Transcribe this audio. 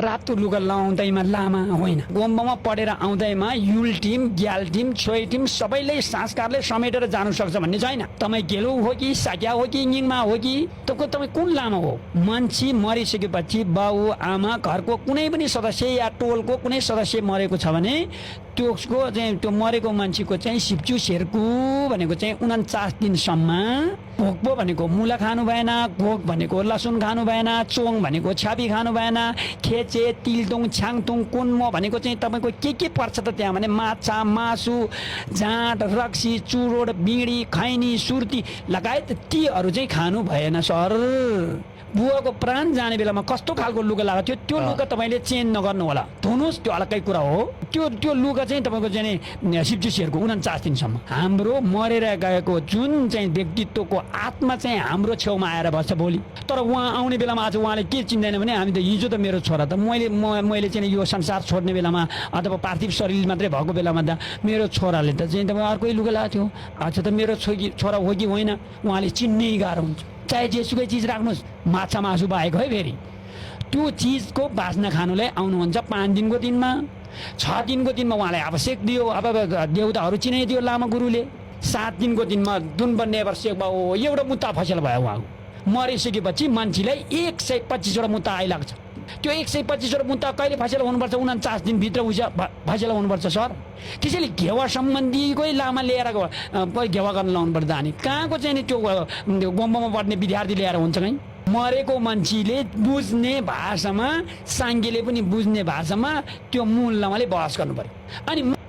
रातो लुगा लाउँदैमा लामा होइन, गुम्बामा पढेर आउँदैमा you'll team, Gyal team, छोइ team सबैले संस्कारले समेटेर जानु सक्छ भन्ने छैन। तपाईँ गेलु हो कि साक्या हो कि इङिङमा हो कि तपाईँ कुन लामा हो? मान्छे मरिसकेपछि बाउ आमा घरको कुनै पनि सदस्य या टोलको कुनै सदस्य मरेको छ भने त्यसको चाहिँ त्यो मरेको मान्छेको चाहिँ सिप्चु सेर्कु भनेको चाहिँ 49 दिनसम्म भोकपो भनेको मुला खानु भएन, घोक भनेको लसुन खानु भएन, चोङ भनेको छ्यापी खानु भएन, खेचे तिलतुङ छ्याङतुङ कुन्मो भनेको चाहिँ तपाईँको के पर्छ त त्यहाँ भने माछा मासु जाँड रक्सी चुरोड बिँडी खैनी सुर्ती लगायत तीहरू चाहिँ खानु भएन सर। बुवाको प्राण जाने बेलामा कस्तो खालको लुगा लगाएको थियो त्यो लुगा तपाईँले चेन्ज नगर्नु होला, धुनुहोस्, त्यो अलग्गै कुरा हो। त्यो लुगा चाहिँ तपाईँको चाहिँ शिवजीहरूको 49 दिनसम्म। हाम्रो मरेर गएको जुन चाहिँ व्यक्तित्वको आत्मा चाहिँ हाम्रो छेउमा आएर बस्छ भोलि। तर उहाँ आउने बेलामा आज उहाँले के चिन्दैन भने हामी त हिजो त मेरो छोरा त मैले चाहिँ यो संसार छोड्ने बेलामा अथवा पार्थिव शरीर मात्रै भएको बेलामा त मेरो छोराले त चाहिँ तपाईँ अर्कै लुगा लगाएको थियो, अच्छा त मेरो छोरा हो कि होइन उहाँले चिन्नै गाह्रो हुन्छ। चाहे जेसुकै चिज राख्नुहोस्, माछा मासु बाहेक है, फेरि त्यो चिजको बास्ना खानुलाई आउनुहुन्छ 5 दिनको दिनमा, 6 दिनको दिनमा उहाँलाई आवश्यक दियो, अब देउताहरू चिनाइदियो लामा गुरुले। 7 दिनको दिनमा दुन बन्ने आवश्यक भयो, एउटा मुद्दा फसेल भयो उहाँको। मरिसकेपछि मान्छेलाई 125वटा मुद्दा आइलाग्छ। त्यो 125वटा मुद्दा कहिले फसेला हुनुपर्छ? 49 दिनभित्र फसेला हुनुपर्छ सर। त्यसैले घेवा सम्बन्धीकै लामा लिएर घेवा गर्न लाउनु पर्छ। अनि कहाँको चाहिँ नि त्यो गुम्बामा पढ्ने विद्यार्थी ल्याएर हुन्छ कहीँ? मरेको मान्छेले बुझ्ने भाषामा, साङ्गेले पनि बुझ्ने भाषामा त्यो मूल लामाले बहस गर्नु पर्यो। अनि